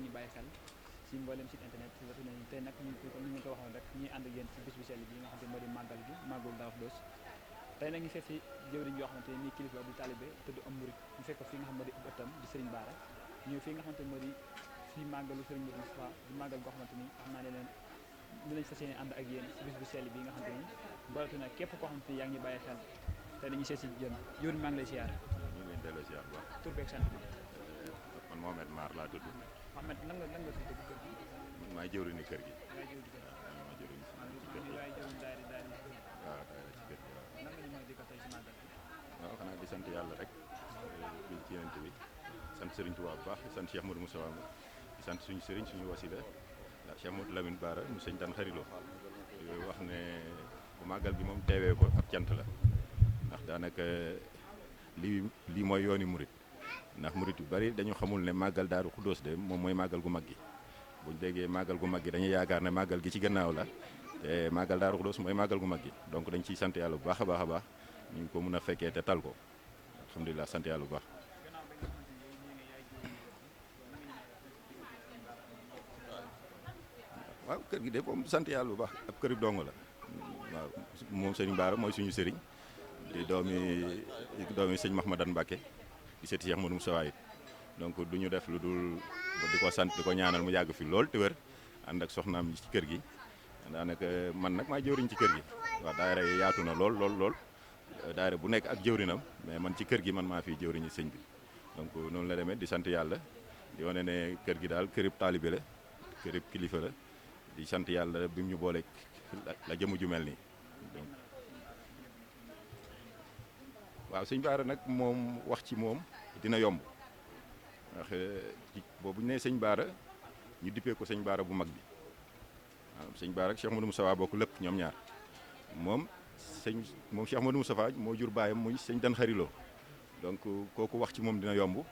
ñuy bàyyi xel ci mboolem site internet ci waxtu nañu tey nag ñu ko waxoon rek ñuy ànd ak yéen ci bis bu sell bi nga xamante moo di màggal gi màggal Daaru Xudoos tey nag ñu seet si jëwriñ yoo xamante ni kilifa di talibé tudd am murit ñu fekk ko fi nga xam moo di ëttam di Serigne Bara ñëw fii nga xamante moo di fii màggalu Serigne Modou Moustapha di màggal goo xamante ni xam naa ne leen dinañ fas yéene ànd ak yéen ci bis bu sell bi nga xamante ni mboolatu na képp koo xamante ni yaa ngi bàyyi xel tey dañuy seet si jëwriñ maa ngi lay siyaar. ñu ngi leen delloo siyaar bu baax. tur beeg sant bi. man Mohamed Mar laa tudd. Mohamed lan nga tudd kër gi. maay jëwriñu kër gi. maa jëwriñ kër gi. waaw maa jëwriñu ci kër gi. waaw jëwriñ daal di waaw ci kër gi waaw. nan nga ñu mën a dikkal tey si màggal gi. waaw xanaa di sant yàlla rek di ci yonent bi sant Serigne Touba bu baax di sant Cheikh Modou Moustapha di sant suñu Serigne suñu wasila waaw Cheikh Modou Lamine Bara mu sëñ Dan Xarilo yooyu wax ne bu màggal gi moom teewee ko ab cant la ndax daanaka lii mooy yooni murit ndax murit yu bari dañu xamul ne màggal Daaru Xudoos de moom mooy màggal gu mag gi buñ déggee màggal gu mag gi dañuy yaakaar ne màggal gi ci gannaaw la te màggal Daaru Xudoos mooy màggal gu mag gi donc dañ ciy sant yàlla bu baax a baax a baax ñu ngi ko mën a fekkee te tal ko alhamdulilah sant yàlla bu baax. waaw kër gi de moom sant yàlla bu baax ab kër dong la waaw moom sëñ Bara mooy suñu sëriñ di doomi sëñ Mahmadan Mbacke di seeti Cheikh Modou Moustapha it donc du ñu def lu dul di ko sant di ko ñaanal mu yàgg fi lool te wér ànd ak soxnaam yi ci kër gi daanaka man nag maa jëwriñ ci kër gi waaw daayira yi yaatu na lool daayira bu nekk ak jëwrinam mais man ci kër gi man maa fi jëwriñu sëñ bi donc noonu la demee di sant yàlla di wane ne kër gi daal kërib taalibe la kërib kilifa la di sant yàlla bi mu ñu booleeg la jëmu ju mel nii donc waaw sëñ Bara nag moom wax ci moom dina yomb ndax boobu ñu nee sëñ Bara ñu dippee ko sëñ Bara bu mag bi waaw sëñ Bara ak Cheikh Modou Moustapha bokk lépp ñoom ñaar moom Cheikh Modou Moustapha moo jur baayam muy sëñ Dan Xarilo donc kooku wax ci moom dina yomb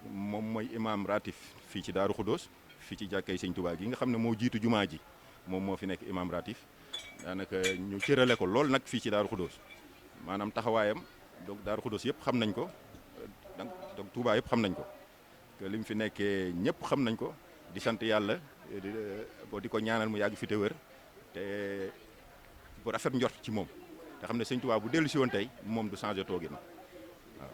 moom mooy imam ratif fii ci Daaru Xudoos fii ci jàkkay sëñ Touba gi nga xam ne moo jiitu jumaa ji moom moo fi nekk imam ratif daanaka ñu cërale ko lool nag fii ci Daaru Xudoos maanaam taxawaayam donc Daaru Xudoos yëpp xam nañ ko donc Touba yëpp xam nañ ko que li mu fi nekkee ñëpp xam nañ ko di sant yàlla di ko ñaanal mu yàgg fi te wër te bu rafet njort ci moom te xam ne sëñ Touba bu dellu si woon tey moom du changé tooginam waaw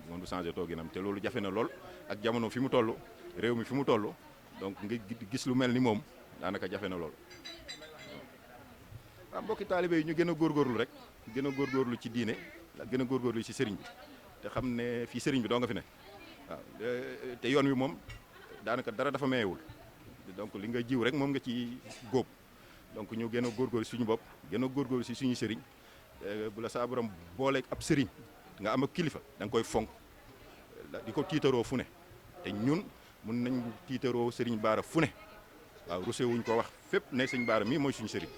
moom du changé tooginam te loolu jafe na lool ak jamono fi mu toll réew mi fi mu toll donc nga gis lu mel ni moom daanaka jafe na lool waaw mbokki taalibe yi ñu gën a góorgóorlu rek gën a góorgóorlu ci diine gën a góorgóorlu ci sëriñ bi te xam ne fii sëriñ bi doo nga fi ne waaw te yoon wi moom daanaka dara dafa mayewul donc li nga jiw rek moom nga ci góob donc ñu gën a góorgóorlu suñu bopp gën a góorgóorlu si suñu sëriñ bu la saa borom booleeg ab sëriñ nga am ak kilifa da nga koy fonk di ko tiitaroo fu ne te ñun mun nañ tiitaroo sëriñ Bara fu ne waaw rusé wuñ ko wax fépp ne sëñ Bara mii mooy suñu sëriñ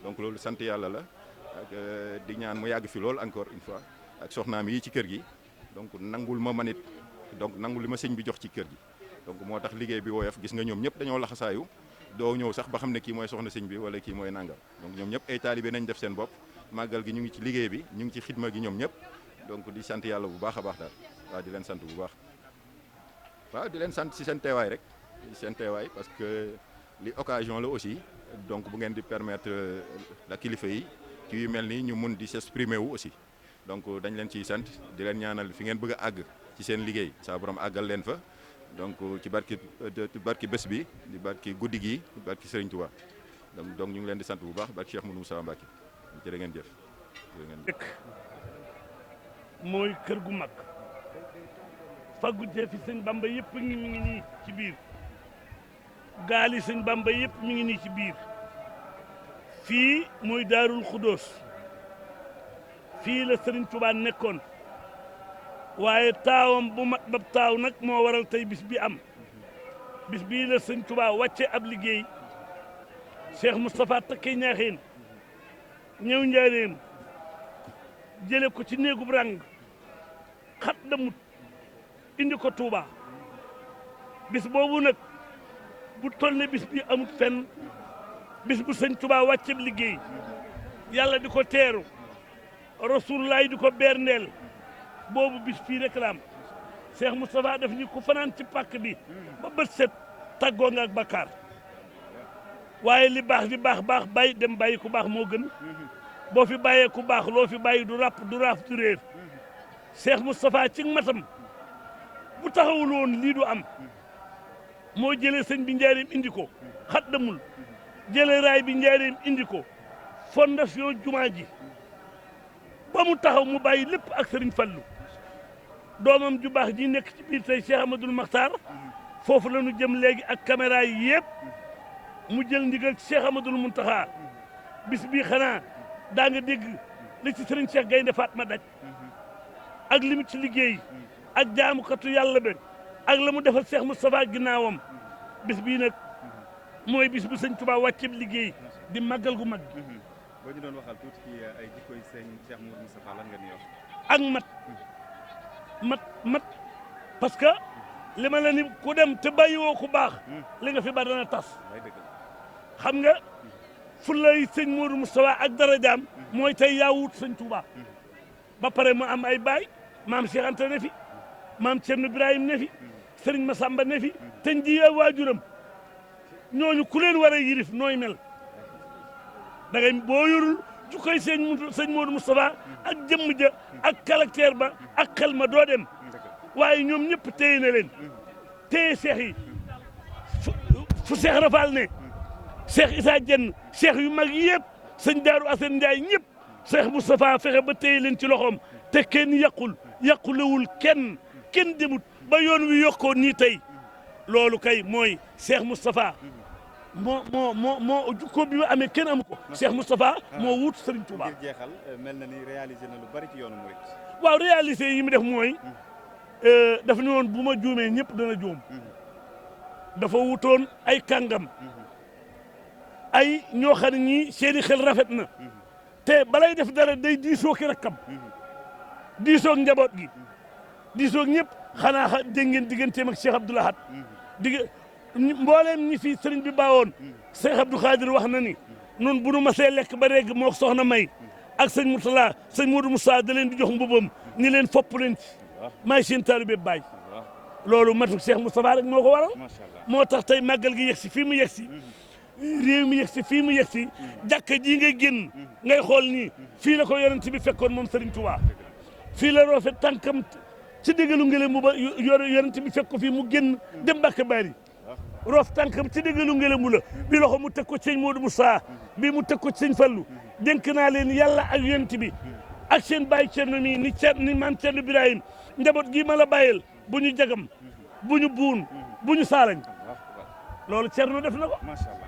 donc loolu sant yàlla la ak di ñaan mu yàgg fi lool encore une fois ak soxnaam yi ci kër gi donc nangul ma manit donc nangul li ma sëñ bi jox ci kër gi donc moo tax liggéey bi woyof gis nga ñoom ñëpp dañoo laxasaayu doo ñëw sax ba xam ne kii mooy soxna sëñ bi wala kii mooy nangam donc ñoom ñëpp ay taalibe nañ def seen bopp màggal gi ñu ngi ci liggéey bi ñu ngi ci xidma gi ñoom ñëpp donc di sant yàlla bu baax a baax daal waaw di leen sant bu baax waaw di leen sant si seen teewaay rek seen teewaay parce que li occasion la aussi donc bu ngeen di permettre la kilifa yi ci yu mel ni ñu mun di s'exprimer wu aussi donc dañ leen ciy sant di leen ñaanal fi ngeen bëgg a àgg ci seen liggéey saa borom àggal leen fa donc ci barki bés bi di barki guddi gi di barki Serigne Touba donc ñu ngi leen di sant bu baax barki Cheikh Modou Moustapha Mbacké jërë ngeen jëf dëkk mooy kër gu mag faggu fi sëñ Bamba yëpp mi ngi nii ci biir gaali sëñ Bamba yëpp mi ngi nii ci biir fii mooy Daarul Xudoos fii la Serigne Touba nekkoon waaye taawam bu mat bab taaw nag moo waral tey bis bi am bis bii la Serigne Touba wàcce ab liggéey Cheikh Moustapha takkee ñaaxeen ñëw njaareem jële ko ci néegub rang xat damut indi ko Touba bis boobu nag bu toll ne bis bi amut fenn bis bu sëñ Touba wàcceeb liggéey yàlla di ko teeru Rasulullah di ko berndeel boobu bis fii rek la am Cheikh Moustapha daf ñu ko fanaan ci pàkk bi ba bët set tàggoo nga ak bakkaar waaye li baax li baax baax bàyyi dem bàyyi ku baax moo gën boo fi bàyyee ku baax loo fi bàyyi du ràpp du raaf du réer Cheikh Moustapha ci matam bu taxawul woon lii du am moo jëlee sëñ bi njaareem indi ko xaddamul jëlee raay bi njaareem indi ko fondation jumaa ji ba mu taxaw mu bàyyi lépp ak sëriñ Fallu doomam ju baax ji nekk ci biir tey Cheikh Amadou Makhtar foofu la ñu jëm léegi ak caméra yi yëpp mu jël ndigal ci Cheikh Amadou Muntaxa bis bii xanaa daa nga dégg li ci sëriñ Cheikh Gaynde Fatma daj ak li mu ci liggéey ak jaamukatu yàlla be ak la mu defal Cheikh Moustapha ginnaawam bis bii nag mooy bis bu sëñ Touba wàcceeb liggéey di màggal gu mag gi. boo ñu doon waxal tuuti ci ay jikkoy sëñ Cheikh Moudou Moustapha lan nga ñuy wax. ak mat parce que li ma la ni ku dem te bàyyiwoo ku baax li nga fi ba dana tas xam nga fu lay sëñ Moudou Moustapha ak darajaam mooy tey yaa wut sëñ Touba ba pare mu am ay baay maam Cheikh Anta ne fi maam Thierno Ibrahim ne fi Serigne Massamba ne fi te nji waajuram ñooñu ku leen war a yirif nooy mel da ngay boo yorul jukkoy sëñ Moudou Moustapha ak jëmm ja ak caractère ba ak xel ma doo dem waaye ñoom ñëpp téye na leen téye seex yi fu seex Rafal ne seex Issa Dieng seex yu mag yëpp sëñ Daaru Assane Ndiaye ñëpp seex Moustapha fexe ba téye leen ci loxoom te kenn yàqulewul kenn demut ba yoon wi yokkoo nii tey loolu kay mooy seex Moustapha moo jukko bi amee kenn amu ko Cheikh Moustapha moo wut Serigne Touba. ngir jeexal mel na ni réalisé na lu bari ci yoonu murit. waaw réalisé yi mu def mooy dafa ne woon bu ma juumee ñëpp dana juum dafa wutoon ay kàngam ay ñoo xam ne ñii seeni xel rafet na te balay def dara day diisoo ki rakkam diisoo ak njaboot gi diisoo ak ñëpp xanaa dégg ngeen digganteem ak Cheikh Abdoul Ahad mbooleem ñi fi sëriñ bi baawoon Cheikh Abdou Khadir wax na ni nun bu nu masee lekk ba régg moo soxna may ak sëñ Moutala sëñ Modou Moussa da leen di jox mbubam ni leen fopp leen ci maay seen taalibe baay loolu matu Cheikh Moustapha rek moo ko waral moo tax tey màggal gi yegg si fii mu yegg si réew mi yegg si fii mu yegg si jàkka ji ngay génn ngay xool nii fii la ko yonent bi fekkoon moom Serigne Touba fii la roofe tànkam ci déggalu ngelaw mu ba yonent bi fekk ko fii mu génn dem Mbàkke Bari roof tànkam ci déggalu ngelaw la bi loxo mu teg ko ci sëñ Modou Moussa bi mu teg ko ci sëñ Fallu dénk naa leen yàlla ak yonent bi ak seen bàyyi Cerno mi ni maam Cerno Ibrahim njaboot gii ma la bàyyil bu ñu jagam bu ñu buun bu ñu saalañ loolu Cerno def na ko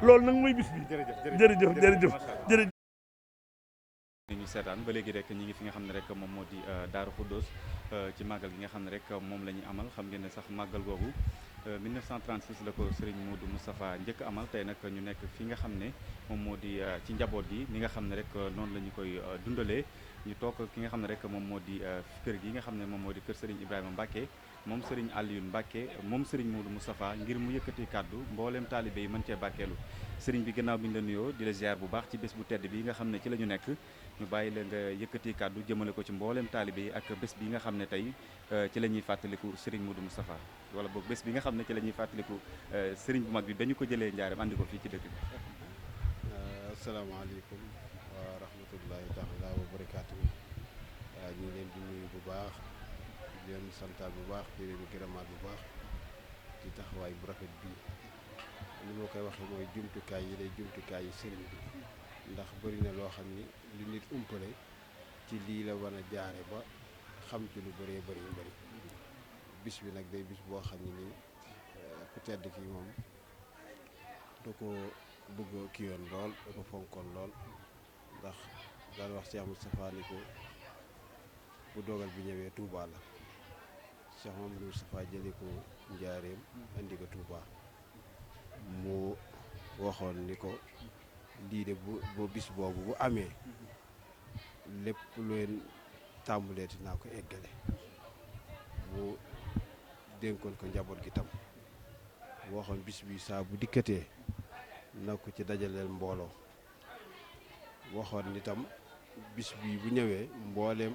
loolu nag mooy bis bi jërëjëf ñu seetaan ba léegi rek ñi ngi fi nga xam ne rek moom moo di Daaru Khoudoss ci màggal gi nga xam ne rek moom la ñuy amal xam ngeen ne sax màggal googu 1936 la ko Serigne Modou Moustapha njëkk amal tey nag ñu nekk fi nga xam ne moom moo di ci njaboot gi ni nga xam ne rek noonu la ñu koy dundalee ñu toog ki nga xam ne rek moom moo di kër gi nga xam ne moom moo di kër Serigne Ibrahima Mbacke moom Serigne Alioune Mbacke moom Serigne Modou Moustapha ngir mu yëkkati kàddu mbooleem taalibe yi mën cee bàkkeelu Serigne bi gannaaw bi ñu la nuyoo di la ziar bu baax ci bés bu tedd bi nga xam ne ci la ñu nekk ñu bàyyi la nga yëkkati kàddu jëmale ko ci mbooleem taalibe yi ak bés bi nga xam ne tey ci la ñuy fàttaliku Serigne Modou Moustapha wala boog bés bi nga xam ne ci la ñuy fàttaliku Serigne bu mag bi ba ñu ko jëlee njaaram andi ko fii ci dëkk bi. asalaamaaleykum wa rahmatullahi taala wa barakaatu. ñu ngi leen di nuyu bu baax di leen santaat bu baax di leen gërëmaat bu baax ci taxawaay bu rafet bi li ma koy waxee mooy jumtukaay yi day jumtukaay yi sëriñ bi ndax bëri na loo xam ni lu nit umpale ci lii la war a jaare ba xam ci lu bëree bëri bis bi nag day bis boo xam ne nii ku tedd kii moom da ko bëgg kii yoon lool da ko fonkoon lool ndax daan wax Cheikh Moustapha ni ko bu dogal bi ñëwee Touba la Cheikh Mamadou Moustapha jëlee ko njaareem andi ko Touba mu waxoon ni ko lii de bu bis boobu bu amee lépp lu leen tàmbuleeti naa ko eggale mu dénkoon ko njaboot gi tam waxoon bis bi saa bu dikkatee na ko ci dajaleel mbooloo waxoon ni tam bis bi bu ñëwee mbooleem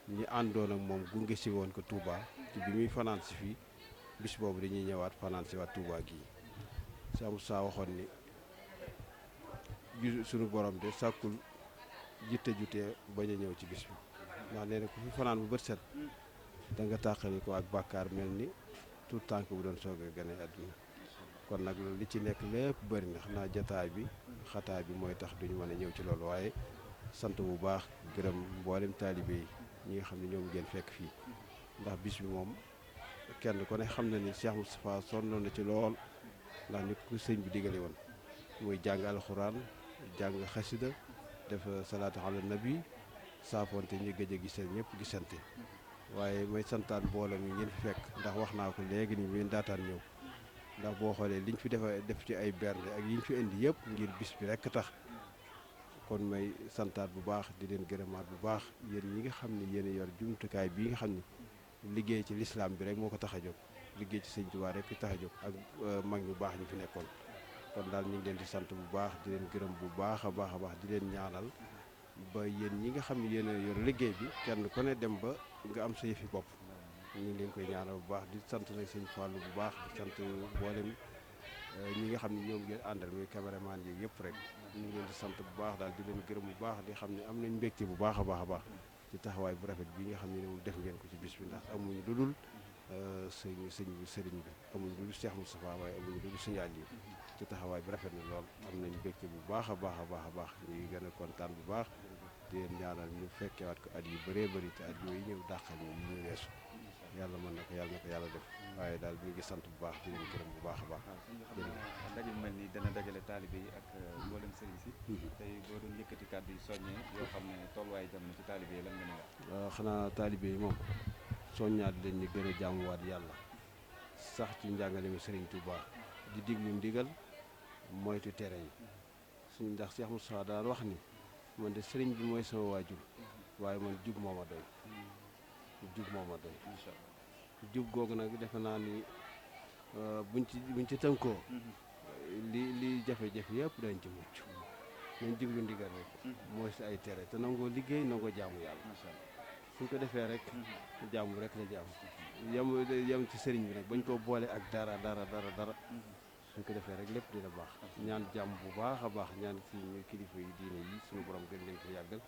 ñi àndoon ak moom gunge si woon ko Touba ci waxtu bi muy fanaan si fii bis boobu dañuy ñëwaat fanaan si waat Touba gii Cheikh Moussa waxoon ni suñu borom de sàkkul jitte jutee bañ a ñëw ci bis bi ndax nee na ku fi fanaan bu bët set da nga tàqali ko ak bàkkaar mel ni tout tànk bu doon soog a gane àdduna kon nag loolu li ci nekk lépp bëri na xam naa jataay bi xataay bi mooy tax duñu mën a ñëw ci loolu waaye sant bu baax gërëm mboolem taalibe yi ñi nga xam ne ñoom ngeen fekk fii ndax bis bi moom kenn ku ne xam na ni Cheikh Moustapha sonnoon na ci lool ndax ni ko sëñ bi digale woon muy jàng alxuraan jàng xasida def salaatu ala nabi saafonte ñi gëj a gisee ñëpp gisante waaye may santaan mbooloo mi ngeen fi fekk ndax wax naa ko léegi ni ngeen daataan ñëw ndax boo xoolee liñ fi def ci ay bernde ak yiñ fi indi yëpp ngir bis bi rekk tax kon may santaat bu baax di leen gërëmaat bu baax yéen ñi nga xam ne yéen yor jumtukaay bii nga xam ne liggéey ci lislaam bi rek moo ko tax a jóg liggéey ci sëñ Tuubaa rek tax a jóg ak mag ñu baax ñu fi nekkoon kon daal ñu ngi leen di sant bu baax di leen gërëm bu baax a baax a baax di leen ñaanal ba yéen ñi nga xam ne yéen a yor liggéey bi kenn ku ne dem ba nga am sa yëfi bopp ñu ngi leen koy ñaanal bu baax di sant nag sëñ Fallou bu baax di sant mboolem ñi nga xam ne ñoom ngeen àndal muy caméraman yi yëpp rek ñu ngi leen di sant bu baax daal di leen gërëm bu baax di xam ne am nañ mbégte bu baax a baax a baax ci taxawaay bu rafet bi nga xam ne moom def ngeen ko ci bis bi ndax amuñu lu dul sëriñ bi amuñu lu dul Cheikh Moustapha waaye amuñu lu dul signal yi ci taxawaay bi rafet na lool am nañ mbégte bu baax a baax a baax a baax ñu ngi gën a kontaan bu baax di leen ñaanal ñu fekkewaat ko at yu bëree bëri te at yooyu ñëw dàqal ñu ñu weesu yàlla mën na ko yàlla def waaye daal ñu ngi sant bu baax di leen gërëm bu baax a baax. ndaje mu mel ni dana dajale taalibe yi ak mboolem sëriñ si. tey boo doon yëkkati kàddu yi soññee yoo xam ne tolluwaay jamono ci taalibe yi lan nga mën a wax. xanaa taalibe yi moom soññaat leen ni gën a jaamuwaat yàlla sax ci njàngale mi Sëriñ Tuubaa di diglu ndigal moytu tere yi suñu ndax Cheikh Moustapha daan wax ni man de sëriñ bi mooy sama waajur waaye man jub moo ma doy. jub googu nag defe naa ni buñ ci tënkoo li jafe-jafe yëpp dañ ci mucc nañ diglu ndigal rek mooy si ay tere te nangoo liggéey nangoo jaamu yàlla suñ ko defee rek jaamu rek la jaam yem ci sëriñ bi nag bañ koo boole ak dara suñ ko defee rek lépp dina baax ñaan jàmm bu baax a baax ñaan ci ñu kilifa yi diine yi suñu borom gën leen ko yàggal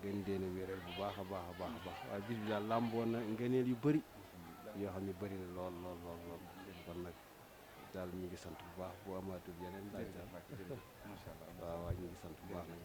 gën leen a wéral bu baax a baax a baax a baax waaye bis bi daal làmboon na ngëneel yu bëri yoo xam ne bëri na lool kon nag daal ñu ngi sant bu baax bu amaatul yeneen daal waaw ñu ngi sant bu baax nag